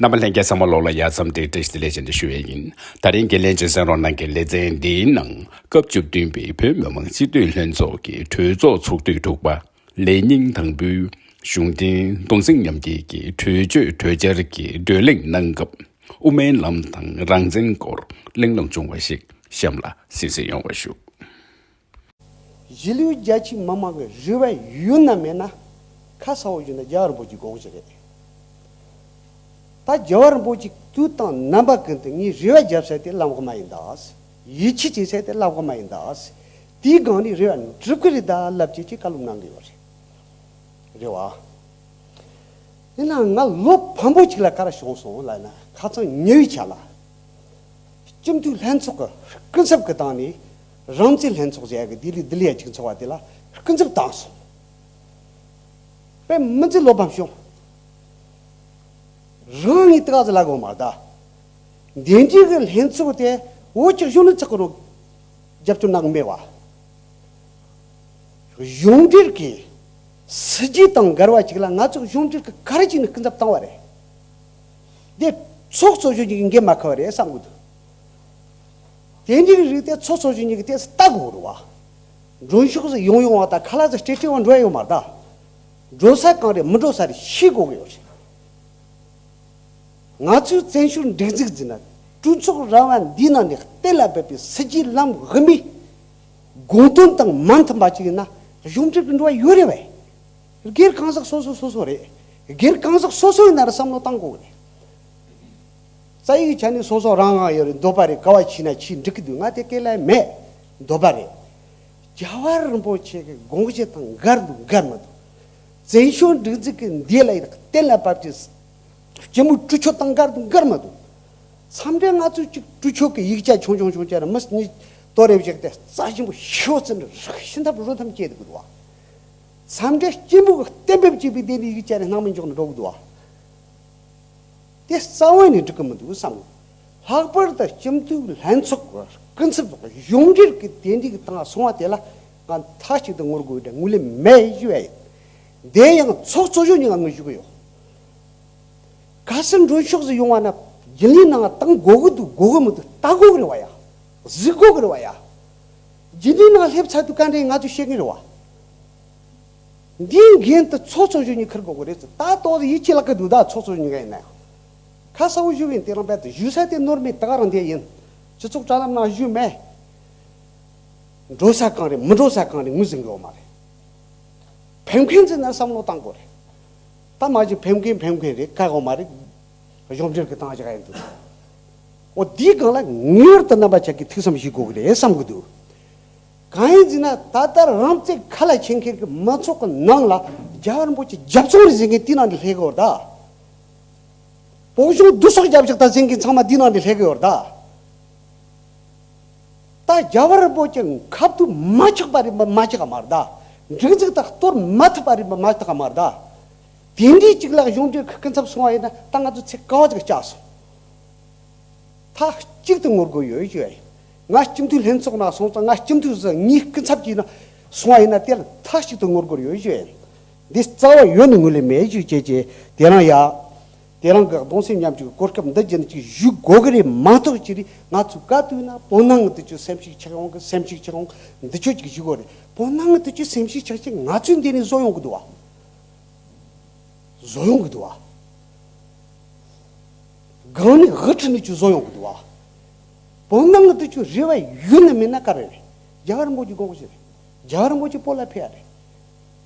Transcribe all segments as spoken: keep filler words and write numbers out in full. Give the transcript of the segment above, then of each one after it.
རྣམ་པ་ལྷན་རྒྱས་ཚང་མ་ལོགས་ལ་ཡ་མཚམས་འདི་བཀྲ་ཤིས་བདེ་ལེགས་ཞེས་ཞུ་ཡས་ཡིན། ད་རིང་འགན་ལེན་བྱེད་གསན་རོགས་གནང་གི་ལེ་ཚན་འདིའི་ནང་སྐབས་བཅུ་བདུན་པའི་བོད་མི་མང་སྤྱི་འཐུས་ལྷན་ཚོགས་ཀྱི་གྲོས་ཚོགས་ཚོགས་དུས་དྲུག་པ་ལས་ཉིན་དང་པོའི་གཞུང་འབྲེལ་གདུང་སེམས་མཉམ་སྐྱེད་ཀྱི་གྲོས་ཆོད་གྲོས་འཆར་གྱི་བགྲོ་གླེང་གནང་སྐབས་དབུ་མའི་ལམ་དང་རང་བཙན་སྐོར་གླེང་སློང་བྱུང་བ་ཞིག་གཤམ་ལ་གསན་གཟིགས་ཡོང་བ་ཞུ། གཞིས་ལུས་རྒྱ་ཆེའི་མི་མང་གི་རེ་བ་ཡོད་ན་མེད་ན། ཁ་གསལ་བོ་ཞུས་ན་རྒྱལ་བ་རིན་པོ་ཆེའི་དགོངས་གཞི་རེད། ད་རྒྱལ་བ་རིན་པོ་ཆེ་དུས་དང་རྣམ་པ་ཀུན་ཏུ་ངས་རེ་བ་བརྒྱབ་ས་དེ་ལམ་ཁ་མ་ཡིན་ད། ཡིད་ཆེས་བྱེད་ས་དེ་ལམ་ཁ་མ་ཡིན་ད། དེའི་སྒང་ནས་རེ་བ་འགྲུབ་ཀྱི་རེད་ད་ལབ་ཀྱི་ཅིག་བཀའ་སློབ་གནང་གི་ཡོད་རེད། རེད་བ། ཡིན་ནའང་ང་ལོ་ཕམ་པོ་ཅིག་ལ་ག་རེ་བྱུང་སོང་ལབ་ན། ཁ་སང་ཉེ་བའི་ཆར་ལ། སྤྱི་འཐུས་ལྷན་ཚོགས་ཀྱི་སྐུ་ཚབ་ཀྱི་སྟེང་ནས་རང་བཙན་ལྷན་ཚོགས་ཟེར་ཡག་གི་ལྡི་ལི་ལྡི་ལི་ཡ་གཅིག་ཚོགས་པ་དེ་ལ་སྐུ་ཚབ་བཏང་སོང་། དཔེ་མི་སྲིད་བློ་ཕམ་བྱུང་། རང་ངས་དེ་ག་ཚོད་ལབ་དགོས་མ་རེད་ད། འདི་འདྲའི་གི་ལྷན་ཚོགས་དེ་འོ་ཅིག་གཞུང་ནས་ཚོགས་ཀྱི་རོགས་རྒྱབ་སྐྱོར་གནང་གི་མེད་བ། གཞུང་འབྲེལ་གྱི་སྲིད་ཇུས་དང་འགལ་བ་ཅིག་ལ་ང་ཚོ་གཞུང་འབྲེལ་གྱི་ག་རེ་བྱས་ནས་སྐུ་ཚབ་བཏང་བ་རེད། དེ་ཚོགས་གཙོ་གཞོན་གྱིས་འགན་མ་ཁུར་བ་རེད་བསམ་གི་འདུག། དེ་འདྲའི་རིགས་དེ་ཚོགས་གཙོ་གཞོན་གྱིས་དེ་ལྟ་དགོས་རེད་བ། མགྲོན་ཤོག་ཟིག་ཡོང་ཡོང་བ་དང་ཁ་ལག་ཟིག་སྤྲད་སྤྲད་བ་འགྲོ་ཡ་ཡོད་མ་རེད་ད། འགྲོ་ས་གང་རེད་མི་འགྲོ་ས་རེད་ཤེས་དགོས་གི་ཡོད་རེད། ང་ཚོས་བཙན་བྱོལ་སྒྲིག་འཛུགས་འཛིན་ན། གྲོས་ཚོགས་རང་དབང་འདིའི་ནང་ནས་གཏན་ལ་ཕབ་པའི་སྲིད་ཇུས་ལམ་དབུ་མའི་དགོངས་དོན་དང་མ་མཐུན་པ་ཅིག་ཡིན་ན་གཞུང་འབྲེལ་གྱི་འགྲོ་བ་ཡོད་རེད་བས། སྒེར་གང་ཟག་སོ་སོ་སོ་སོ་རེད། སྒེར་གང་ཟག་སོ་སོ་ཡིན་ན་ར་བསམ་བློ་བཏང་དགོས་རེད། རྩ་ཡིག་ཆ་ནས་སོ་སོ་རང་དབང་ཡོད་རེད། འདོད་པ་རེད། ག་བ་ཕྱིན་ན་ཕྱིན་འགྲིག་གི་འདུག། ང་དེ་སྐད་ལ་མེད། འདོད་པ་རེད། རྒྱལ་བ་རིན་པོ་ཆེ་གི་དགོངས་གཞི་དང་འགལ་འདུག་འགལ་མི་འདུག། བཙན་བྱོལ་སྒྲིག་འཛུགས་ཀྱི་འདི་ལ་གཏན་ལ་ཕབ་ཀྱི་སྤྱི་མོས་གྲོས་ཆོད་དང་འགལ་འདུག་འགལ་མི་འདུག། མཚམས་རེ་ང་ཚོས་ཅིག་གྲོས་ཆོད་ཀྱི་ཡིག་ཆ་ཆུང་ཆུང་ཆུང་ཆུང་རེ་མི་གཉིས་ལྟོ་རེ་བཞག་སྟེ་རྩ་ཆེན་པོ་ཤོད་ཟིན་རེ་ཤི་འཐབ་རོ་འཐམ་སྐྱེས་འདུག་གི་འདུག་བ། མཚམས་རེ་སྤྱི་མོས་གཏན་འབེབས་བྱས་པའི་དེ་འདྲའི་ཡིག་ཆ་རེ་སྣང་མེད་འཇོག་ནས་འགྲོ་གི་འདུག་བ། དེ་རྩ་བ་ནས་འགྲིག་གི་མི་འདུག་བསམ། ལྷག་པར་དུ་སྤྱི་འཐུས་ལྷན་ཚོགས་ཀྱི་སྐུ་ཚབ་གཞུང་འབྲེལ་གྱི་དེ་འདྲའི་གི་སྟེང་སོང་བ་དེ་ལ་ང་མཐའ་གཅིག་ཏུ་ངོ་རྒོལ་དང་ངོས་ལེན་མེད་ཞུ་བ་ཡིན། དེ་ཡང་ཚོགས་གཙོ་གཞོན་གྱིས་ང་ངོས་ཞུ་གི་ཡོད། གལ་སྲིད་མགྲོན་ཤོག་ཟིག་ཡོང་བ་ན་རྒྱུན་ལས་ནང་བཏང་དགོས་གི་འདུག་དགོས་གི་མི་འདུག་ལྟ་དགོས་གི་རེད་བ་ཡ། གཟིགས་དགོས་གི་རེད་བ་ཡ། རྒྱུན་ལས་ནང་སླེབས་ཚར་དུས་ག་འདྲ་ཡིན་ང་ཚོས་ཤེས་གི་རེད་བ། འདིའི་འགན་དེ་ཚོགས་གཙོ་གཞོན་གྱིས་འཁུར་དགོས་གི་རེད་ཟེར། ད་ཏོག་ཙམ་ཡིད་ཆེས་ལྷག་གི་འདུག་ད་ཚོགས་གཙོ་གཞོན་གྱི་ཡིན་ན་ཡང་། ཁ་གསལ་བོ་ཞུ་བ་ཡིན། དེ་རིང་རྦད་དེ་ཞུ་ས་དེ་ནོར་མེད་ད་ག་རང་དེ་ཡིན། སྤྱི་ཚོགས་དྲ་ལམ་ནང་ཞུས་མེད། འགྲོ་ས་གང་རེད་མི་འགྲོ་ས་གང་རེད་ངོས་ཟིན་གི་ཡོད་མ་རེད། ཕེབས་མཁན་ཚོས་ན་བསམ་བློ་བཏང་དགོས་རེད། ད་མ་གཞི་ཕེབས་མཁན་ཕེབས་མཁན་རེད། ག་གོ་མ་རེད། གཞུང་འབྲེལ་གྱི་བཏང་བཞག་ཡིན་འདུག། འོ་འདིའི་སྒང་ལ་ངེས་པར་དུ་རྣམ་པ་ཆ་གིས་ཐུགས་བསམ་བཞེས་དགོས་ཀྱི་རེད་བསམ་གྱི་འདུག། གང་ཡིན་ཟེར་ན་ད་ལྟ་རང་བཙན་ཁ་ལ་འཁྱེར་མཁན་གྱི་མང་ཚོགས་ཀྱི་ནང་ལ་རྒྱལ་བ་རིན་པོ་ཆེ་རྒྱབ་སོང་རེད་ཟེར་མཁན་དེའི་ནང་ནས་སླེབས་ཀྱི་ཡོད་རེད་ད། བོད་གཞུང་བསྡུ་གསོག་རྒྱབ་བཞག་ད་ཟེར་མཁན་ཚང་མ་དེའི་ནང་ནས་སླེབས་ཀྱི་ཡོད་རེད་ད། ད་རྒྱལ་བ་རིན་པོ་ཆེ་ཁ་ཐུག་མ་ཆགས་པ་རེད་མ་མ་ཆགས་མ་རེད་ད། སྒྲིག་འཛུགས་དང་གཏོར་མ་ཐུབ་པ་རེད་མ་མ་ཐུབ་མ་རེད་ད། དེ་འདྲའི་གཅིག་ལ་གཞུང་འབྲེལ་གྱི་སྐུ་ཚབ་སོང་བ་ཡིན་ན་ད་ང་ཚོ་ཚེ་ག་བ་ཅིག་བསྐྱལ་སོང་། མཐའ་གཅིག་ཏུ་ངོ་རྒོལ་ཡོད་ཞུ་ཡ་ཡིན། ང་སྤྱི་འཐུས་ལྷན་ཚོགས་ནང་སོང་ཙང་ང་སྤྱི་འཐུས་སུ་ངའི་སྐུ་ཚབ་ཀྱིས་ན་སོང་བ་ཡིན་ན་དེ་ལ་མཐའ་གཅིག་ཏུ་ངོ་རྒོལ་ཡོད་ཞུ་ཡ་ཡིན། འདི་རྩ་བ་ཡོད་ནས་ངོས་ལེན་མེད་ཞུ་བྱས་རྗེས་དེ་རང་ཡ། དེ་རང་གི་གདུང་སེམས་མཉམ་སྐྱེད་ཀྱི་གོ་སྐབས་འདི་བརྒྱུད་ནས་ཅིག་ཞུ་དགོས་ཀྱི་རེད་མ་གཏོགས་ཅི་རེད། ང་ཚོ་ག་དུས་ན་བོད་ནང་གི་དུ་ཆོས་སེམས་ཤུགས་ཆག་ཡོང་གི་སེམས་ཤུགས་ཆག་ཡོང་འདི་ཆོས་ཅིག་ཞུ་དགོས་རེད། བོད་ནང་གི་དུ་ཆོས་སེམས་ཤུགས་ཆག་ཅིག་ང་ཚོའི་འདི་ནས་བཟོ་ཡོང་གི་འདུག་བ། བཟོ་ཡོང་གི་འདུག་བ། སྒང་ནས་དབུ་ཁྲིད་ནས་ཅིག་བཟོ་ཡོང་གི་འདུག་བ། བོད་ནང་གི་དུ་ཆོས་རེ་བ་ཡོད་ན་མེད་ན་ག་རེ་རེད། རྒྱལ་བ་རིན་པོ་ཆེ་དགོངས་ཞེས་རེད། རྒྱལ་བ་རིན་པོ་ཆེ་བོད་ལ་ཕེབས་ཡ་རེད།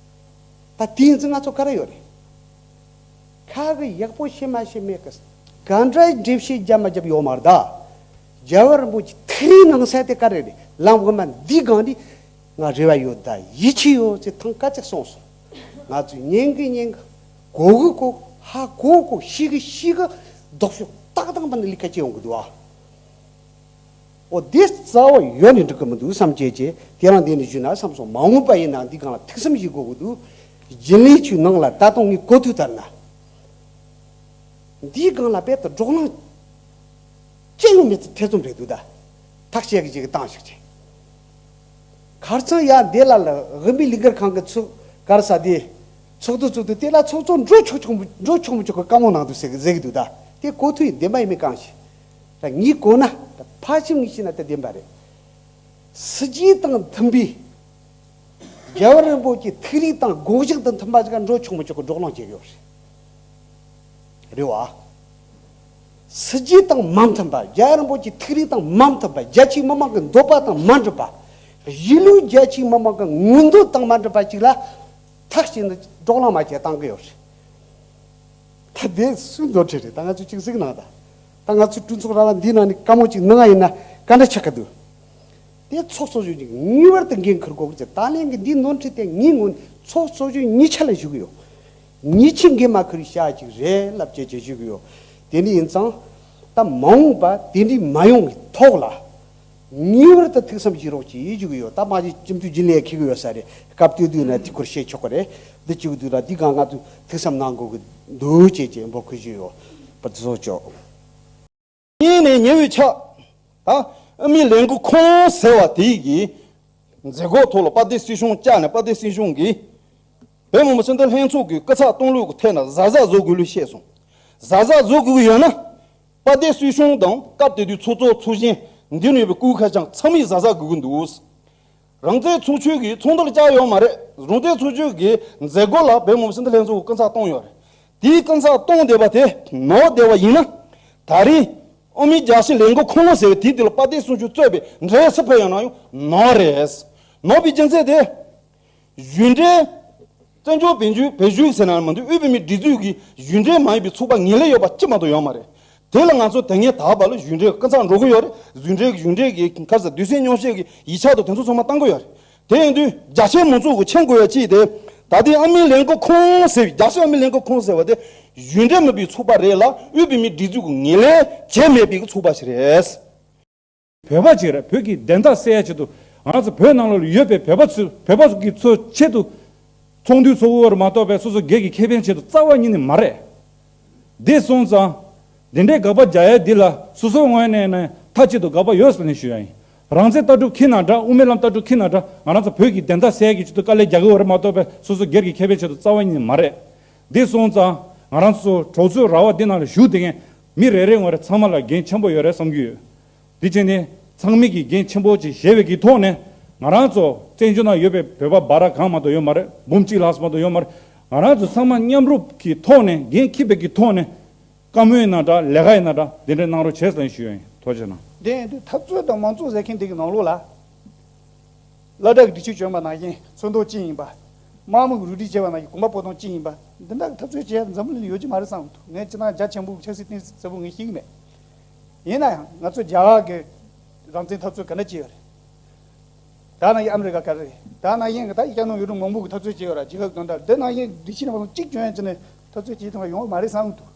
ད་དེ་ཡིན་ཙང་ང་ཚོ་ག་རེ་ཡོད་རེད། ཁ་གི་ཡག་པོ་ཤེས་མ་ཤེས་མེད་གི། ག་འདྲ་འགྲེལ་བཤད་རྒྱབ་མ་རྒྱབ་ཡོད་མ་རེད་ད། རྒྱལ་བ་རིན་པོ་ཆེ་ཐུགས་རེ་གནང་ས་དེ་ག་རེ་རེད། ལམ་དབུ་མ་འདིའི་སྒང་ནས་ང་རེ་བ་ཡོད་ད་ཡིད་ཆེས་ཡོད་ཅེས་ཐེངས་སྐད་ཅིག་གསུངས་སོང་། ང་ཚོས་ཉན་གི་ཉན་གི། གོ་གི་གོ་གི། ཧ་གོ་གོ་ཤེས་གི་ཤེས་གི། ལྡོག་ཕྱོགས་ཏག་ཏག་མ་ནི་ལི་ཁ་ཅེ་ཡོང་གི་འདུག་ཨ། འོ་དེ་རྩ་བ་ཡོད་ནས་འགྲིག་གི་མི་འདུག་བསམ་བྱས་བྱས་དེ་རང་དེ་ནས་ཞུས་ན་བསམ་སོང་། མ་འོངས་པ་ཡིན་ན་འདི་སྒང་ལ་ཐུགས་བསམ་བཞེས་དགོས་ཀྱི་འདུག། རྒྱུན་ལས་ཆུའི་ནང་ལ་ད་དུང་ངས་གོ་ཐོས་ལྟར་ན། འདིའི་སྒང་ལ་རྦད་དེ་བགྲོ་གླེང་ཅི་ཡང་མེད་ཚུལ་ཐེ་ཚོམ་རེད་འདུག་ད། ཐག་བཅད་གི་ཅིག་བཏང་ཞིག་བྱས། ཁར་ཚང་ཡ་འདི་ལ་ལ་དབུ་མའི་ལས་འགུལ་ཁང་གི་ཚོགས་ག་རེ་ས་དེ། ཚོགས་འདུ་ཚོགས་དུས་དེ་ལ་ཚོགས་གཙོ་འགྲོ་ཆོག་ཆོག་མོ་འགྲོ་ཆོག་མོ་ཆོག་གི་བཀའ་མོལ་གནང་འདུག་ཟེར་གི་ཟེར་གི་འདུག་ད། དེ་གོ་ཐུབ་ཡིན། བདེན་པ་ཡིན་མིན་གང་ཤེས། ད་ངས་གོ་ན་ད་ཕལ་ཆེར་ངས་བཤད་ན་དེ་བདེན་པ་རེད། སྲིད་ཇུས་དང་མཐུན་པའི་རྒྱལ་བ་རིན་པོ་ཆེའི་ཐུགས་རིག་དང་དགོངས་གཞི་དང་མཐུན་པ་ཞིག་ག་འགྲོ་ཆོག་མི་ཆོག་གི་བགྲོ་གླེང་བྱེད་ཀྱི་ཡོད་རེད། རེད་བ། སྲིད་ཇུས་དང་མ་མཐུན་པ། རྒྱལ་བ་རིན་པོ་ཆེའི་ཐུགས་རིག་དང་མ་མཐུན་པ། རྒྱ་ཆེའི་མི་མང་གི་འདོད་པ་དང་མ་འགྲིག་པ། གཞིས་ལུས་རྒྱ་ཆེའི་མི་མང་གི་མངོན་འདོད་དང་མ་འགྲིག་པ་ཅིག་ལ་ཐག་བཅད་ནས་བགྲོ་གླེང་མ་བྱས་བཏང་གི་ཡོད་རེད། ད་དེ་སུའི་འདོད་འཆེ་རེད། ད་ང་ཚོས་ཅིག་གཟིགས་གནང་ད། ད་ང་ཚོའི་གྲོས་ཚོགས་ར་བ་འདིའི་ནང་ནས་དཀའ་མོ་ཅིག་གནང་ཡ་ཡིན་ན་ག་འདྲ་ཆགས་ཀྱི་འདུག་དེ་ཚོགས་གཙོ་གཞོན་གྱིས་ངེས་པར་དུ་འགན་འཁུར་དགོས་ཀྱི་ཟེར། ད་ལན་གྱི་འདིའི་ནོར་འཁྲུལ་དེ་ངའི་ངོས་ནས་ཚོགས་གཙོ་གཞོན་གཉིས་ཆ་ལ་ཞུ་གི་ཡོད། ཉིད་ཆེས་འགན་མ་འཁུར་བྱ་ཅིག་རེད་ལབ་བྱས་བྱས་ཞུ་གི་ཡོད། དེ་འདྲ་ཡིན་ཙང་། ད་མ་འོངས་པ་དེ་འདྲ་མ་ཡོང་གི་ཐོག་ལ། ངེས་པར་དུ་ཐུགས་བསམ་བཞེས་རོགས་གྱིས་ཞུ་གི་ཡོད། ད་མ་གཞི་སྤྱི་འཐུས་རྒྱུན་ལས་འཁེལ་གི་ཡོད་ས་རེད། སྐབས་དེ་དུས་ན་དེ་སྐོར་བཤད་ཆོག་གི་རེད། འདི་བྱེད་གི་འདུག་ན་འདི་གང་ང་ཚོས་ཐུགས་བསམ་གནང་དགོས་གི་འདུག་ཅེས་ཅེས་འབོད་སྐུལ་ཞུས་ཡོད། པ་དེ་ཚོ་ཅོག་གཉིས་ནས་ཉེ་བའི་ཆ། ད་ཨ་མའི་ལས་འགུལ་ཁོང་ཟེར་བ་དེ་གི་མཛད་སྒོ་ཐོག་ལ་དཔལ་ལྡན་སྲིད་སྐྱོང་བཅར་ནས། དཔལ་ལྡན་སྲིད་སྐྱོང་གིས་བོད་མི་མང་སྤྱི་འཐུས་ལྷན་ཚོགས་ཀྱི་སྐུ་ཚབ་གཏོང་ལུགས་ཀྱི་ཐད་ན་གཟབ་གཟབ་བཟོ་དགོས་ལུགས་བཤད་སོང་། གཟབ་གཟབ་བཟོ་དགོས་ཀྱི་ཡོད་ན། དཔལ་ལྡན་སྲིད་སྐྱོང་དང་སྐབས་དེ་དུས་ཚོགས་གཙོ་ཚོགས་གཞོན་འདི་ནས་ཡོད་པའི་སྐུ་ཁ་བྱང་ཚང་མས་གཟབ་གཟབ་དགོས་ཀྱི་འདུག་རང་བཙན་ཚོགས་ཆུང་གིས་ཚོགས་འདུ་ལ་བཅར་ཡོད་མ་རེད། རང་བཙན་ཚོགས་ཆུང་གི་མཛད་སྒོ་ལ་བོད་མི་མང་སྤྱི་འཐུས་ལྷན་ཚོགས་ཀྱི་སྐུ་ཚབ་གཏོང་ཡོད་རེད། དེའི་སྐུ་ཚབ་གཏོང་བསྡད་པ་དེ་ནོར་བསྡད་པ་ཡིན་ན། ད་རེས་ཨ་མའི་རྒྱལ་སྤྱིའི་ལས་འགུལ་ཁོངས་ཟེར་བའི་དེའི་དུས་ལ་དཔལ་ལྡན་སྲིད་སྐྱོང་གཙོས་པའི་འབྲེལ་ཡོད་སུ་ཕེབས་ཡོད་ན་ཡང་ནོར་རེད། ནོར་བའི་རྒྱུ་མཚན་དེ། གཞུང་འབྲེལ། བཙན་བྱོལ་བོད་བརྒྱུད་བོད་བརྒྱུད་ཟེར་ན་མི་འདུག་དབུས་བོད་མིའི་སྒྲིག་འཛུགས་ཀྱི་གཞུང་འབྲེལ་མ་ཡིན་པའི་ཚོགས་པ་ངེས་ལེགས་ཡོད་པ་གཅིག་མ་གཏོགས་ཡོད་མ་རེད། དེ་ལ་ང་ཚོ་དེ་སྔོན་ད་བར་ལ་གཞུང་འབྲེལ་སྐུ་ཚབ་འགྲོ་གི་ཡོད་རེད། གཞུང་འབྲེལ་གཞུང་འབྲེལ་གྱི་ཁ་ས་དུས་ཚོད་སྙོམས་བཤད་ཀྱི་ཡིག་ཆ་དང་དེ་ཚོ་ཚང་མ་བཏང་གི་ཡོད་རེད། དེ་ཡིན་དུས་རྒྱ་ཆེའི་མང་ཚོགས་ཀྱིས་མཁྱེན་དགོས་ཡ་གཅིག་དེ། ད་ལྟའི་ཨ་མའི་ལས་འགུལ་ཁོངས་ཟེར་བའི་རྒྱལ་སྤྱིའི་ཨ་མའི་ལས་འགུལ་ཁོངས་ཟེར་བ་དེ་གཞུང་འབྲེལ་མིན་པའི་ཚོགས་པ་རེད་ལ། དབུས་བོད་མིའི་སྒྲིག་འཛུགས་ཀྱིས་ངེས་ལེགས་བྱས་མེད་པའི་ཚོགས་པ་ཞིག་རེད། བོད་པ་ཅིག་རེད། བོད་ཀྱི་བདེན་མཐའ་གསལ་ཡ་ཆེད་དུ། ང་རང་ཚོ་བོད་ནང་ལོགས་ལ་ཡོད་པའི་བོད་པ་ཚོ། བོད་པ་ཚོ་གི་ཚོ་ཆེད་དུ་ཚོགས་འདུ་ཚོགས་དགོས་པ་རེད་མ་གཏོགས་པའི་སོ་སོ་སྒེར་གྱི་ཁེ་ཕན་ཆེད་དུ་རྩ་བ་ཉིད་ནས་མ་རེད། འདི་སོང་ཙང་། འདི་འདྲའི་དགག་པ་རྒྱག་ཡ་འདི་ལ་སོ་སོའི་ངོས་ནས་ནས་མཐའ་གཅིག་ཏུ་དགག་པ་ཡོད་ཟེར་ནས་ཞུ་ཡ་ཡིན། རང་བཙན་ལྟ་གྲུབ་འཁྱེར་ན་འདྲ། དབུ་མའི་ལམ་ལྟ་གྲུབ་འཁྱེར་ན་འདྲ། ང་རང་ཚོ་བོད་ཀྱི་བདེན་མཐའ་གསལ་ཡ་གི་ཆེད་དུ་དཀའ་ལས་རྒྱག་གི་ཡོད་རེད་མ་གཏོགས་པའི་སོ་སོ་སྒེར་གྱི་ཁེ་ཕན་ཆེད་དུ་རྩ་བ་ཉིད་ནས་མ་རེད། འདི་སོང་ཙང་ང་རང་ཚོ་གྲོས་ཚོགས་ར་བ་འདི་ནང་ལ་བཞུགས་བསྡད་མཁན་མི་རེ་རེ་ངོས་རེ་ཚང་མ་ལ་འགན་ཆེན་པོ་ཡོད་རེད་བསམ་གྱི་ཡོད། དེ་བྱས་ནས་ཚང་མས་ཀྱི་འགན་ཆེན་པོ་ཅིག་བཞེས་པའི་གི་ཐོག་ནས། ང་རང་ཚོ་བཙན་བྱོལ་ནང་ཡོད་པའི་བོད་པ་འབའ་ར་གང་མ་གཏོགས་ཡོད་མ་རེད། འབུམ་གཅིག་ལྷག་ཙམ་མ་གཏོགས་ཡོད་མ་རེད། ང་རང་ཚོ་ཚང་མ་མཉམ་རུབ་ཀྱི་ཐོག་ནས། འགན་འཁྱེར་བའི་གི་ཐོག་ནས། བཀའ་མོལ་ཡིན་ན་འདྲ། ལས་ཀ་ཡིན་ན་འདྲ། དེ་འདྲ་གནང་རོགས་བྱས་ཟེར་ཞུ་ཡ་ཡིན། ཐུགས་རྗེ་གནང་། དེ་ཡིན་དུས་འཐབ་རྩོད་དང་དམངས་གཙོ་ཟེར་མཁན་འདི་གི་ནང་ལོགས་ལ། སློབ་གྲྭ་གི་སྒྲིག་ཆས་གྱོན་པ་ནང་བཞིན་ཚོགས་འདུ་གཅིག་ཡིན་པ། དམངས་མི་གི་རུ་སྒྲིག་བྱས་པ་ནང་བཞིན་གོམ་པ་སྤོ་སྟངས་གཅིག་ཡིན་པ། འདི་འདྲ་གི་འཐབ་རྩོད་བྱེད་ཡ་འཛམ་བུ་གླིང་ལ་ཡོད་ཀྱི་མ་རེད་བསམ་གི་འདུག་ངས་སྤྱིར་བཏང་རྒྱ་ཆེན་པོ་གི་ཆབ་སྲིད་བསྟན་སྲིད་ཟེར་པོ་ངས་ཤེས་ཀྱི་མེད། ཡིན་ན་ཡང་ང་ཚོ་རྒྱ་གར་གི་རང་བཙན་འཐབ་རྩོད་ག་འདྲ་བྱས་ཡོད་རེད། ད་ནང་བཞིན་ཨ་མི་རི་ཀ་ག་རེ་རེད། ད་ནང་བཞིན་གི་ད་ཡིག་སྐྱག་ནང་ཡོད་རུང་མང་པོ་གི་འཐབ་རྩོད་བྱས་ཡོད་ར། རྒྱལ་ཁབ་དོན་དག་འདི་ནང་བཞིན་སྒྲིག་ཆས་ནང་གཅིག་གྱོན་ཡ་བྱས་ནས་འཐབ་རྩོད་བྱེད་ཐུབ་པ་ཡོང་གི་མ་རེད་བསམ་གི་འདུག་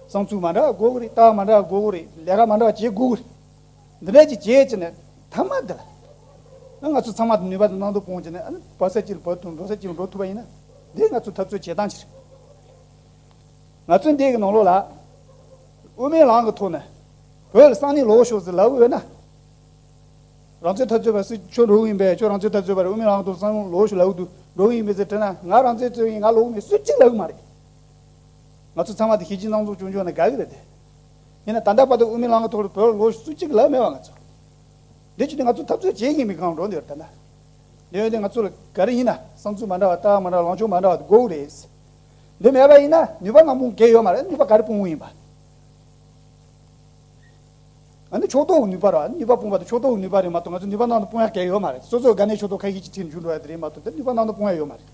བསམ་ཚུལ་མ་འདྲ་དགོས་གི་རེད། ལྟ་བ་མ་འདྲ་དགོས་གི་རེད། ལས་ཀ་མ་འདྲ་བྱེད་དགོས་གི་རེད། འདི་འདྲ་ཅིག་བྱས་བྱས་ནས་མཐའ་མ་འདི་ལ། ང་ཚོ་ཚང་མ་དང་ནུས་པ་དང་སྣང་དུ་སྤུངས་བྱས་ནས། ཨ་ནི་བབས་ས་གཅིག་ལ་བབས་ཐུབ། འགྲོ་ས་གཅིག་ལ་འགྲོ་ཐུབ་པ་ཡིན་ན། འདི་ང་ཚོ་འཐབ་རྩོད་བྱེད་སྟངས་ཅིག་རེད། ང་ཚོ་འདི་གི་ནང་ལོགས་ལ། དབུ་མའི་ལམ་གི་ཐོག་ནས་བོད་ལ་ས་གནས་ལོག་ཤོག་ཟེར་ལབ་ཡོད་ན། རང་བཙན་འཐབ་རྩོད་པ་སུ་ཁྱོད་འགྲོ་གི་ཡིན་པས། ཁྱོད་རང་བཙན་འཐབ་རྩོད་པ་རེད། དབུ་མའི་ལམ་གི་ཐོག་ས་གནས་ལོག་ཤོག་ལབ་གི་འདུག་འགྲོ་གི་ཡིན་པས་ཟེར་དྲིས་ན། ང་རང་བཙན་རྩོད་ཡིན། ང་ལོག་གི་མེད། སུ་གཅིག་ལབ་གི་མ་རེད། ང་ཚོ་ཚང་མ་དེ་གཞིས་བྱེས་སྣང་ཚོགས་སྐྱོང་ཕྱོགས་ནས་དགའ་གི་རེད་དེ། ཡིན་ན་ད་ལྟ་བར་དུ་དབུ་མའི་ལམ་གྱི་ཐོག་ལ་བོད་ལ་ལོག་སུ་གཅིག་ལབ་མེད་པ། ང་ཚོ་འདི་བྱས་ནས་ང་ཚོ་འཐབ་རྩོད་བྱེད་ཀྱི་མི་གང་འགྲོ་འདི་རེད་ད་ལྟ། འདི་ཡོད་དེ་ང་ཚོ་ལ་ག་རེ་ཡིན་ན་བསམ་ཚུལ་མ་འདྲ་བ། ལྟ་བ་མ་འདྲ་བ། ལངས་ཕྱོགས་མ་འདྲ་བ་དགོས་རེད། འདི་མེད་པ་ཡིན་ན་ནུས་པ་གང་སྤུངས་གལ་ཡོད་མ་རེད། ནུས་པ་ག་རེ་སྤུངས་ཡིན་པ། ཨ་ནི་ཕྱོགས་གཏོགས་ཀྱི་ནུས་པ་རེད། ནུས་པ་སྤུངས་པ་དེ་ཕྱོགས་གཏོགས་ཀྱི་ནུས་པ་རེད་མ་གཏོགས། ང་ཚོ་ནུས་པ་ནང་དུ་སྤུངས་ཡ་གལ་ཡོད་མ་རེད། སོ་སོའི་དགའ་ཉེ་ཕྱོགས་གཏོགས་ཁ་ཤས་ཀྱི་ཁྲིད་འཇུག་འགྲོ་ཡ་དེ་རེད་མ་གཏོགས། དེ་ནུས་པ་ནང་དུ་སྤུངས་ཡ་ཡོད་མ་རེད།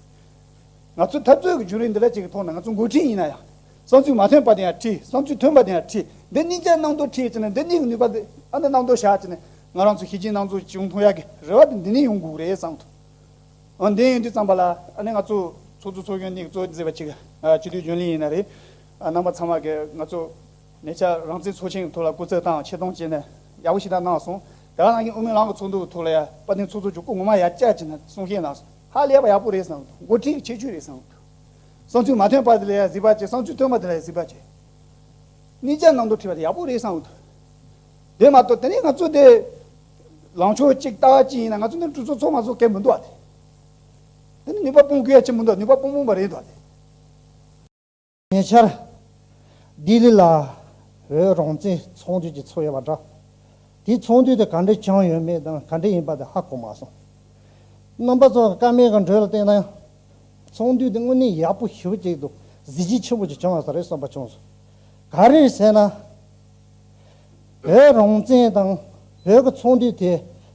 ང་ཚོ་འཐབ་རྩོད་ཀྱི་བརྒྱུད་རིམ་འདི་འདྲ་ཅིག་གི་ཐོག་ནས། ང་ཚོ་འགོ་ཁྲིད་ཡིན་ན་ཡང་བསམ་ཚུལ་མ་མཐུན་པ་དེ་ཡང་ཁྲིད། བསམ་ཚུལ་མཐུན་པ་དེ་ཡང་ཁྲིད། འདི་གཉིས་ཀ་གནང་དོ་ཁྲིད་བྱས་ནས། འདི་གཉིས་ཀྱི་ནུས་པ་དེ་ཨ་ནི་གནང་དོ་བཞག་བྱས་ནས། ང་རང་ཚོ་གཞིས་བྱེས་སྣང་ཚོགས་བྱུང་ཐུབ་ཡག་གི་རེ་བ་དེ་འདི་ནས་ཡོང་དགོས་རེད་བསམ་ཐུབ། འོ་འདི་ཡིན་དུས་ཙམ་པ་ལ། ཨ་ནི་ང་ཚོ་ཚོགས་གཙོ་ཚོགས་གཞོན་གཉིས་ཀྱིས་གཙོ་མཛད་པ་ཅིག་ཨ་སྤྱི་འཐུས་རྒྱུན་ལས་ཡིན་ན་རེད། ཨ་རྣམ་པ་ཚང་མ་གིས་ང་ཚོ་ཉེ་ཆར་རང་བཙན་ཚོགས་ཆེན་གྱི་ཐོག་ལ་སྐུ་ཚབ་དང་ཆེད་གཏོང་བྱས་ནས་ཡག་པོ་ཞེ་དྲག་གནང་སོང་། དེ་ག་ནང་བཞིན་དབུ་མའི་ལམ་གྱི་ཚོགས་འདུ་གི་ཐོག་ལ་ཡ་དཔལ་ལྡན་ཚོགས་གཙོ་མཆོག་སྐུ་ངོ་མ་ཡར་བཅར་བྱས་ནས་གསུང་བཤད་གནང་སོང་། ཧ་ལས་པ་ཡག་པོ་རེད་བསམ་འདུག་འགོ་ཁྲིད་ཀྱི་ཁྱད་ཆོས་རེད་བསམ་འདུག་བསམ་ཚུལ་མ་མཐུན་པ་དེ་ལ་ཡ་གཟིགས་པ་བྱས། བསམ་ཚུལ་མཐུན་པ་དེ་ལ་ཡ་གཟིགས་པ་བྱས། གཉིས་ཆ་གནང་དོ་ཁྲིད་པ་དེ་ཡག་པོ་རེད་བསམ་འདུག་དེ་མ་གཏོགས་དེ་ནས་ང་ཚོ་དེ་ལངས་ཕྱོགས་གཅིག་ལྟ་བ་གཅིག་ཡིན་ན། ང་ཚོ་འདི་གྲོས་ཚོགས་ཚོགས་མ་ཚོགས་གལ་མི་འདུག་ཨ། དེ་དེ་ནི་ནུས་པ་སྤུངས་དགོས་ཡ་ཅིག་མི་འདུག་ནུས་པ་སྤུངས་སྤུངས་པ་རེད་འདུག་ཨ། དེ། ཉེ་ཆར་ལྡི་ལི་ལ་ བོད་རང་བཙན་ཚོགས་འདུ་ཅིག་ཚོགས་ཡོད་པ་འདྲ། དེའི་ཚོགས་འདུ་དེ་ག་འདྲས་བྱུང་ཡོད་མེད་དང་ག་འདྲས་ཡིན་པ་དེ་ཧ་གོ་མ་སོང་། རྣམ་པ་ཚོ་ཀ་མད་ཀྱི་འགྲོས་ལ་བལྟས་ན། ཚོགས་འདུ་དེ་དངོས་གནས་ཡག་པོ་ཞེ་པོ་ཅིག་འདུག་གཟི་བརྗིད་ཆེན་པོ་ཅིག་བྱུང་བ་ས་རེད་བསམ་པ་བྱུང་སོང་། ག་རེ་ཟེར་ན། བོད་རང་བཙན་དང་བོད་ཀྱི་ཚོགས་འདུ་དེ་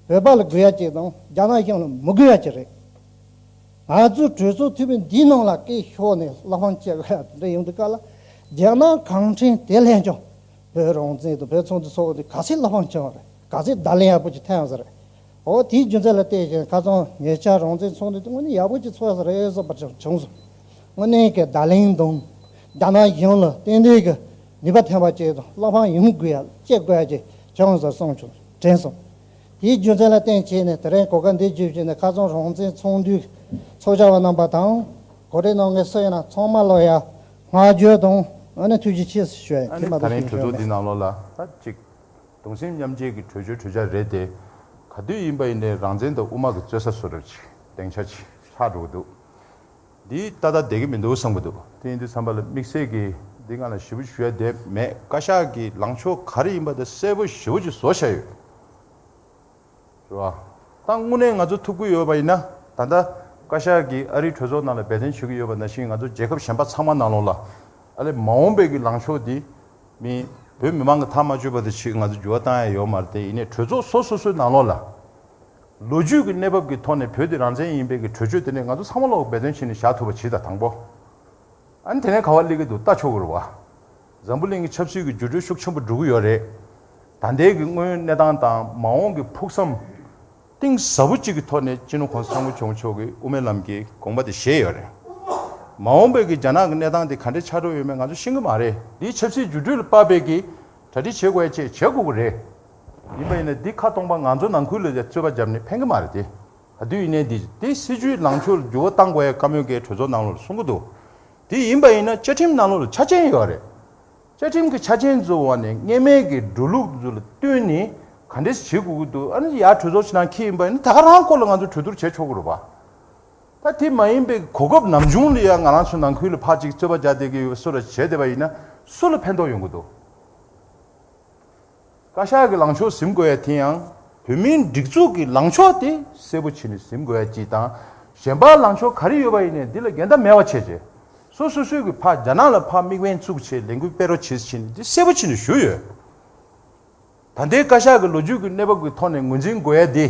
བོད་པ་ལ་དགོས་ཡ་ཅིག་དང་རྒྱ་ནག་གཞུང་ལ་མི་དགོས་ཡ་ཅིག་རེད། ང་ཚོའི་གྲོས་ཚོགས་འཐུས་མི་འདིའི་ནང་ལ་སྐད་ཤོར་ནས་བླ་བྲང་བཅད་དགོས་ཡ་དེ་འདྲ་ཡོང་དུས་སྐབས་ལ། རྒྱ་ནག་གུང་ཁྲན་དེ་ལྷན་ཀྱང་བོད་རང་བཙན་དང་བོད་ཚོགས་འདུ་ཚོགས་དེ་ག་ཚད་བླ་བྲང་བཅད་པ་རེད། ག་ཚད་བརྡ་ལན་ཡག་པོ་ཅིག་ཐོན་ཡོང་ས་རེད། འོ་དེའི་རྒྱུ་མཚན་ལ་བལྟས་ཀྱང་ཁ་སང་ཉེ་ཆར་རང་བཙན་ཚོགས་འདུ་དེ་དངོས་གནས་ཡག་པོ་ཅིག་ཚོགས་ཡོད་ས་རེད་བསམ་པ་ཅིག་བྱུང་སོང་། དངོས་གནས་ཀྱི་བརྡ་ལན་དང་། རྒྱ་ནག་གཞུང་ལ་ཏན་ཏན་གྱི་ནུས་པ་ཐོན་པ་ཅིག་དང་བླ་བྲང་ཡོང་དགོས་ཡ་བཅད་དགོས་ཡ་ཅིག་བྱུང་སོང་བསམ་བྱུང་དྲན་སོང་། དེའི་རྒྱུ་མཚན་ལ་བརྟེན་བྱས་ནས་དེ་རིང་གོ་སྐབས་འདི་བརྒྱུད་བྱས་ནས་ཁ་སང་རང་བཙན་ཚོགས་འདུའི་ཚོགས་བཅར་བ་རྣམ་པ་དང་། གོ་སྒྲིག་གནང་མཁན་སུ་ཡིན་ན་ཚང་མ་ལ་ཡ་བསྔགས་བརྗོད་དང་ཨ་ནི་ཐུགས་རྗེ་ཆེ་ཞུ་ཡ་ཡིན། ཨ་ནི་དེ་མ་ད་གཏོགས་རིང་གཞན་གྲོས་ཚོགས་མེད། འདི་ནང་ལོགས་ལ་ད་ཅིག་གདུང་སེམས་མཉམ་སྐྱེད་ཀྱི་གྲོས་ཆོད་གྲོས་འཆར་རེད་དེ། ག་དུས་ཡིན་པ་ཡིན་ནའི་རང་བཙན་དང་དབུ་མ་གི་རྩོད་ས་བཟོ་འདྲ་ཅིག་སྡིངས་ཆ་ཅིག་ཆགས་འགྲོ་གི་འདུག་འདི་ཏག་ཏག་བསྡད་ཀྱི་མི་འདུག་བསམ་གྱི་འདུག་དེ་ཡིན་དུས་ཙམ་པ་ལ་དམིགས་བསལ་གྱིས་འདི་སྒང་ལ་ཞིབ་པོ་ཞུ་ཡ་དེ་མེད། བཀའ་ཤག་གི་ལངས་ཕྱོགས་ག་རེ་ཡིན་པ་དེ་གསལ་པོ་ཞེ་པོ་ཅིག་བཟོ་བཞག་ཡོད། རེད་བ། ད་དངོས་གནས་ང་ཚོ་ཐུགས་ཁུར་ཡོད་པ་ཡིན་ན། ད་ལྟ་བཀའ་ཤག་གིས་ཨ་རིའི་གྲོས་ཚོགས་ནང་ལ་འབད་བརྩོན་བྱེད་ཀྱི་ཡོད་པ་ནང་བཞིན་ང་ཚོ་རྒྱལ་ཁབ་གཞན་པ་ཚང་མ་ནང་ལོགས་ལ་ཨ་ལས་མ་འོངས་པའི་གི་ལངས་ཕྱོགས་འདི་མི་བོད་མི་མང་གི་ཐག་མ་ཆོད་པ་དེ་ཞིག་ང་ཚོ་འགྱུར་བ་བཏང་ཡ་ཡོད་མ་རེད་དེ། ཡིན་ནའི་གྲོས་ཚོགས་སོ་སོ་སོའི་ནང་ལོགས་ལ་ལོ་རྒྱུས་ཀྱི་གནས་བབ་ཀྱི་ཐོག་ནས་བོད་དེ་རང་བཙན་ཡིན་པའི་གི་གྲོས་ཆོད་དེ་ནས་ང་ཚོ་ཚང་མ་ལོག་འབད་བརྩོན་བྱས་ནས་བཞག་ཐུབ་པ་བྱེད་དང་དང་པོ། ཨ་ནི་དེ་ནས་ག་བ་སླེབས་ཀྱི་འདུག་ལྟ་ཆོག་གི་རེད་བ། འཛམ་བུ་གླིང་གི་ཆབ་སྲིད་ཀྱི་འགྱུར་འགྲོས་ཤུགས་ཆེན་པོ་འགྲོ་གི་ཡོད་རེད། ད་ལྟའི་གི་དངོས་ཡོད་གནས་སྟངས་དང་མ་འོངས་ཀྱི་ཕུགས་བསམ་གཏིང་ཟབ་པོ་གཅིག་གི་ཐོག་ནས་སྤྱི་ནོར་༸གོང་ས་༸སྐྱབས་མགོན་ཆེན་པོ་མཆོག་གིས་དབུ་མའི་ལམ་གྱི་དགོངས་པ་དེ་བཞེས་ཡོད་རེད། མ་འོངས་པའི་གི་རྒྱ་ནག་གི་གནས་སྟངས་དེ་ག་འདྲས་ཆགས་འགྲོ་ཡོད་མེད་ང་ཚོ་ཤེས་ཀྱི་མ་རེད། འདིའི་ཆབ་སྲིད་འགྱུར་འགྲོས་ལ་དཔག་པའི་གི་གྲ་སྒྲིག་བྱེད་དགོས་ཡ་ཅིག་བྱེད་དགོས་ཀྱི་རེད། ཡིན་པ་ཡིན་ན་འདི་ཁ་སྟོང་པ་ང་ཚོ་ནང་ཁུལ་ལ་རྩོད་པ་བརྒྱབ་ནས་ཕན་གྱི་མ་རེད་དེ། ག་དུས་ཡིན་ནའི་འདི་དེ་སྲིད་བྱུས་ལངས་ཕྱོགས་ལ་འགྱུར་བ་གཏང་དགོས་ཡ་བཀའ་མོལ་གྱི་གྲོས་ཚོགས་ནང་ལོགས་ལ་གསུང་གི་འདུག་དེ་ཡིན་པ་ཡིན་ན་བཅའ་ཁྲིམས་ནང་ལོགས་ལ་ཆ་རྐྱེན་ཡོད་རེད། བཅའ་ཁྲིམས་ཀྱི་ཆ་རྐྱེན་ཚོའི་འོག་ནས་སྔོན་མའི་གི་འགྲོ་ལུགས་ཚོ་ལ་བསྟུན་ནས་ག་འདྲས་བྱེད་དགོས་ཀྱི་འདུག་ཨ་ནི་ཡར་གྲོས་ཚོགས་ཕྱི་ནང་འཁྱེར་ཡིན་པ་ཡིན་ན་ད་ག་རང་སྐོར་ལ་ང་ཚོ་གྲོས་བསྡུར་བྱེད་ཆོག་གི་རེད་པ། ད་དེ་མ་ཡིན་པའི་གོ་སྐབས་ནམ་བྱུང་ལ་ཡ་ང་རང་ཚོ་ནང་ཁུལ་ལ་ཕར་ཅིག་རྩོད་པ་རྒྱག་བསྡད་ཀྱི་ཡོད་པ་སུ་ལ་བྱས་བསྡད་པ་ཡིན་ན་སུ་ལ་ཕན་ཐོགས་ཡོང་གི་འདུག་བཀའ་ཤག་གི་ལངས་ཕྱོགས་ཟིན་དགོས་ཡ་དེ་ཡང་བོད་མིའི་སྒྲིག་འཛུགས་ཀྱི་ལངས་ཕྱོགས་དེ་གསལ་པོ་བྱས་ནས་ཟིན་དགོས་ཡ་གཅིག་དང་། གཞན་པ་ལངས་ཕྱོགས་ག་རེ་ཡོད་པ་ཡིན་ནའི་འདི་ལ་འགལ་ཟླ་མེད་པ་བྱས་རྗེས། སོ་སོ་སོས་ཀྱི་ཕར་རྒྱ་ནག་ལ་ཕར་དམིགས་འབེན་བཙུགས་བྱས་ལས་འགུལ་སྤེལ་རོགས་བྱེད་ཟེར་ནས་འདི་གསལ་པོ་བྱས་ནས་ཞུས་ཡོད། ད་ལྟའི་བཀའ་ཤག་གི་ལོ་རྒྱུས་ཀྱི་གནས་བབ་ཀྱི་ཐོག་ནས་ངོས་འཛིན་དགོས་ཡ་དེ།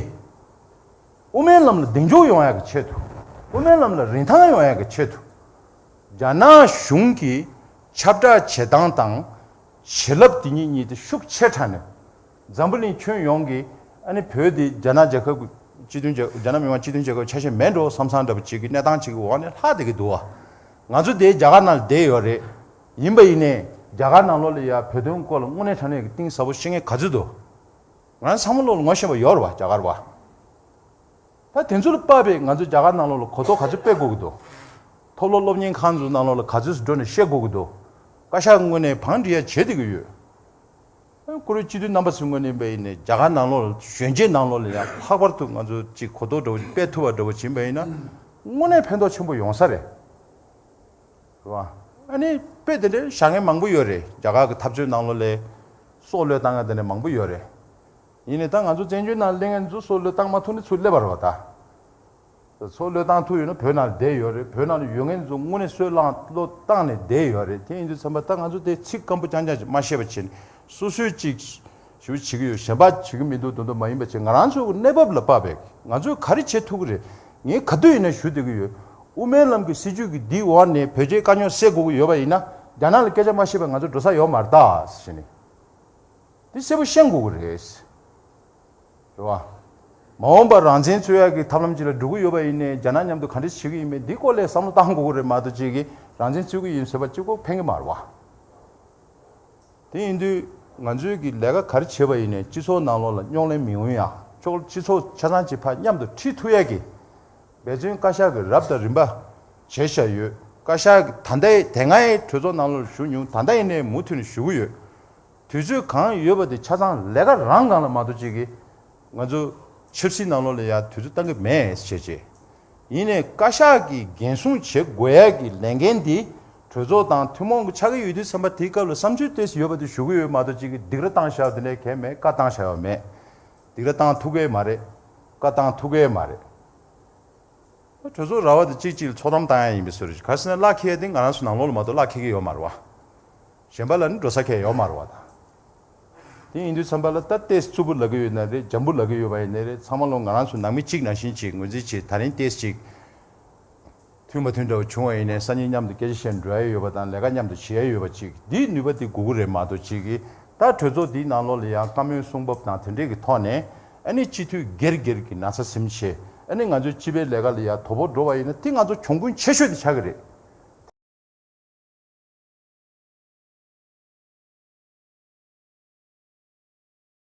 དབུ་མའི་ལམ་ལ་གདེང་འཇོག་ཡོང་ཡ་གི་ཆེད་དུ། དབུ་མའི་ལམ་ལ་རིན་ཐང་ཡོང་ཡ་གི་ཆེད་དུ། རྒྱ་ནག་གཞུང་གི་ཁྱབ་བསྒྲགས་བྱེད་སྟངས་དང་བྱེད་ལམ་དེ་གཉིས་གཉིས་དེ་ཤུགས་ཆེ་དྲགས་ནས། འཛམ་བུ་གླིང་ཁྱོན་ཡོངས་ཀྱིས་ཨ་ནི་བོད་དེ་རྒྱ་ནག་རྒྱལ་ཁབ་ཀྱི་སྤྱི་མཐུན་རྒྱལ་རྒྱ་ནག་མི་དམངས་སྤྱི་མཐུན་རྒྱལ་ཁབ་ཆ་ཤས་མེད་འགྲོ་བསམ་བསམ་འདྲ་པོ་ཅིག་གི་གནས་སྟངས་ཅིག་གི་འོག་ནས་ལྷག་བསྡད་ཀྱི་འདུག་བ། ང་ཚོ་དེ་རྒྱ་གར་ནང་ལ་བསྡད་ཡོད་རེད། ཡིན་པ་ཡིན་ནའི་རྒྱ་གར་ནང་ལོགས་ལ་ཡ་བོད་དོན་སྐོར་ལ་དངོས་གནས་དྲང་གནས་ཀྱི་གཏིང་ཟབ་པོ་ཤེས་མཁན་ག་ཚོད་འདུག་ང་རང་ཚང་མ་ལོག་ལ་ངོ་ཤེས་པ་ཡོད་རེད་བ་རྒྱ་གར་བ། ད་དེ་ཚོ་ལ་དཔག་པའི་ང་ཚོ་རྒྱ་གར་ནང་ལོགས་ལ་གོ་རྟོགས་ག་ཚོད་སྤེལ་དགོས་ཀྱི་འདུག་མཐོ་སློབ་སློབ་གཉེར་ཁང་ཚོའི་ནང་ལོགས་ལ་ག་ཚོད་འགྲོ་ནས་བཤད་དགོས་ཀྱི་འདུག་བཀའ་ཤག་ངོས་ནས་བང་སྒྲིག་ཡ་བྱེད་བསྡད་ཀྱི་ཡོད། ཁོ་རང་སྤྱི་འཐུས་རྣམ་པ་ཚོའི་ངོས་ནས་ཡིན་པ་ཡིན་ནའི་རྒྱ་གར་ནང་ལོགས་ལ་གཞོན་སྐྱེས་ནང་ལོགས་ལ་ཡང་ལྷག་པར་དུ་ང་ཚོ་ཅིག་གོ་རྟོགས་འདྲ་བོ་ཅིག་སྤེལ་ཐུབ་པ་འདྲ་བོ་ཅིག་ཡིན་པ་ཡིན་ན་དངོས་གནས་ཕན་ཐོགས་ཆེན་པོ་ཡོང་ས་རེད། རེད་བ། ཨ་ནི་དཔེ་དེ་འདྲའི་བཞག་མཁན་མང་པོ་ཡོད་རེད། རྒྱ་གར་གྱི་འཐབ་རྩོད་ནང་ལོགས་ལ་སྲོག་བློས་བཏང་མཁན་དེ་འདྲ་མང་པོ་ཡོད་རེད། ཡིན་ནའི་ད་ང་ཚོ་བཙན་བྱོལ་ནང་སླེབས་མཁན་ཚོ་སྲོག་བློས་བཏང་མ་ཐུབ་ནས་ཚུར་སླེབས་པ་རེད་བ་ད། སྲོག་བློས་བཏང་ཐུབ་ཡོད་ན་བོད་ནང་ལ་བསྡད་ཡོད་རེད། བོད་ནང་ལ་ཡོད་མཁན་ཚོ་དངོས་གནས་སྲོག་བློས་བཏང་ནས་བསྡད་ཡོད་རེད། དེ་ཡིན་དུས་ཙམ་པ་ད་ང་ཚོ་དེ་ཚིག་སྐམ་པོ་རྐྱང་རྐྱང་ཅིག་མ་བཤད་པ་བྱས་ནས་སོ་སོས་ཅིག་ཞུ་བྱེད་ཀྱི་ཡོད། གཞན་པ་བྱེད་ཀྱི་མི་འདུག་དོན་དུ་མ་ཡིན་པ་བྱས་ང་རང་ཚོའི་གནས་བབ་ལ་དཔག་པའི་ང་ཚོས་ག་རེ་བྱེད་ཐུབ་ཀྱི་རེད། ངས་ག་དུས་ཡིན་ན་ཞུ་བསྡད་ཀྱི་ཡོད། དབུ་མའི་ལམ་གྱི་སྲིད་བྱུས་ཀྱི་འདིའི་འོག་ནས་བོད་རྒྱའི་དཀའ་རྙོག་སེལ་དགོས་ཀྱི་ཡོད་པ་ཡིན་ན་རྒྱ་ནག་ལ་སྐད་ཆ་མ་བཤད་པར་ང་ཚོ་འགྲོ་ས་ཡོད་མ་རེད་ད་ཟེར་ནས། འདི་གསལ་པོ་ཤེས་དགོས་ཀྱི་རེད། རེད་བ། མ་འོངས་པར་རང་བཙན་རྩོད་ཡག་གི་ཐབས་ལམ་ཅིག་ལ་འགྲོ་གི་ཡོད་པ་ཡིན་ནའི་རྒྱ་ནག་མཉམ་དུ་ག་འདྲས་བྱེད་ཀྱི་ཡིན་མིན་འདི་སྐོར་ལ་བསམ་བློ་བཏང་དགོས་ཀྱི་རེད་མ་གཏོགས་ཅིག་གིས་རང་བཙན་རྩོད་ཀྱི་ཡིན་ཟེར་བ་གཅིག་པོ་ཕན་གྱི་མ་རེད་བ། དེ་ཡིན་དུས་ང་ཚོས་ཀྱི་ལས་ཀ་ག་རེ་བྱེད་པ་ཡིན་ནའི་སྤྱི་ཚོགས་ནང་ལོགས་ལ་རྙོག་གླེང་མི་ཡོང་ཡག་ཕྱོགས་སྤྱི་ཚོགས་ཆ་ཚང་གཅིག་ཕར་མཉམ་དུ་ཁྲིད་ཐུབ་ཡག་གི་འབད་བརྩོན་བཀའ་ཤག་གིས་རབ་དང་རིམ་པ་བྱས་བཞག་ཡོད། བཀའ་ཤག་གིས་ད་ལྟའི་དེ་སྔའི་གྲོས་ཚོགས་ནང་ལོགས་ལ་ཞུགས་མྱོང་། ད་ལྟ་ཡིན་ནའི་མུ་མཐུད་ནས་ཞུ་གི་ཡོད། དུས་ཚོད་གང་ཡོད་པ་དེ་ཆ་ཚང་ལས་ཀ་རང་སྒང་ལ་མ་གཏོགས་ཅིག་གིས་ང་ཚོ་ཆབ་སྲིད་ནང་ལོགས་ལ་ཡ་དུས་ཚོད་བཏང་གི་མེད་ཟེར་བྱས། ཡིན་ནའི་བཀའ་ཤག་གིས་འགན་སྲུང་བྱེད་དགོས་ཡ་གི་ལས་འགན་འདི་ གྲོས་ཚོགས་དང་ཐུན་མོང་གི་ཆགས་ཀྱི་ཡོད་དུས་ཙམ་པ་དེའི་སྐབས་ལ་བསམ་ཚུལ་ཏོག་ཙམ་ཡོད་པ་དེ་ཞུ་གི་ཡོད་མ་གཏོགས་གཅིག་གིས་སྡིགས་ར་བཏང་བཞག་པ་དེ་ལས་གལ་མེད། བཀའ་བཏང་བཞག་ཡོད་མེད། སྡིགས་ར་བཏང་ཐུབ་ཀྱི་མ་རེད། བཀའ་བཏང་ཐུབ་ཀྱི་མ་རེད། གྲོས་ཚོགས་ར་བ་དེ་གཅིག་གཅིག་ལ་ཚོགས་གཏམ་བཏང་ཡ་ཡིན་པའི་བཟོ་རེད། ག་རེ་ཟེར་ན་གླ་འཁེལ་ཡ་དེ་ང་རང་ཚོ་ནང་ལོགས་ལ་མ་གཏོགས་གླ་འཁེལ་གྱི་ཡོད་མ་རེད་བ། གཞན་པ་ལ་ནི་འགྲོ་ས་གང་ཡང་ཡོད་མ་རེད་བ་ད། དེ་ཡིན་དུས་ཙམ་པ་ལ་ད་ཏོག་ཙམ་རྩུབ་པོ་ལབ་ཀྱི་ཡོད་ན་རེད། འཇམ་པོ་ལབ་ཀྱི་ཡོད་པ་ཡིན་ན་རེད། ཚང་མ་ལོ་ང་རང་ཚོ་ནང་མི་གཅིག་ནང་བཞིན་གཅིག་ངོས་འཛིན་བྱེད། ད་རིང་ཏོག་ཙམ་གཅིག་མཐུན་མ་མཐུན་འདྲ་བོ་བྱུང་བ་ཡིན་ནའི་སང་ཉིན་མཉམ་དུ་སྐད་ཆ་བཤད་འགྲོ་ཡ་ཡོད་པ་དང་ལས་ཀ་མཉམ་དུ་བྱེད་ཡ་ཡོད་པ་གཅིག་འདིའི་ནུས་པ་དེ་དགོས་ཀྱི་རེད་མ་གཏོགས་གཅིག་གིས་ད་གྲོས་ཚོགས་འདིའི་ནང་ལོགས་ལ་ཡང་བཀའ་མོལ་གསུང་འབབ་དང་དེ་འདྲས་ཀྱི་ཐོག་ནས་ཨ་ནི་སྤྱི་འཐུས་སྒེར་སྒེར་གྱི་ན་ཚ་ཟིན་བྱས། ཨ་ནི་ང་ཚོའི་སྤྱི་པའི་ལས་ཀ་ལ་ཡང་དོ་ཕོག་འགྲོ་བ་ཡིན་ན་དེ་ང་ཚོ་གྱོང་གུན་ཆེ་ཤོས་དེ་ཆགས་ཀྱི་རེད།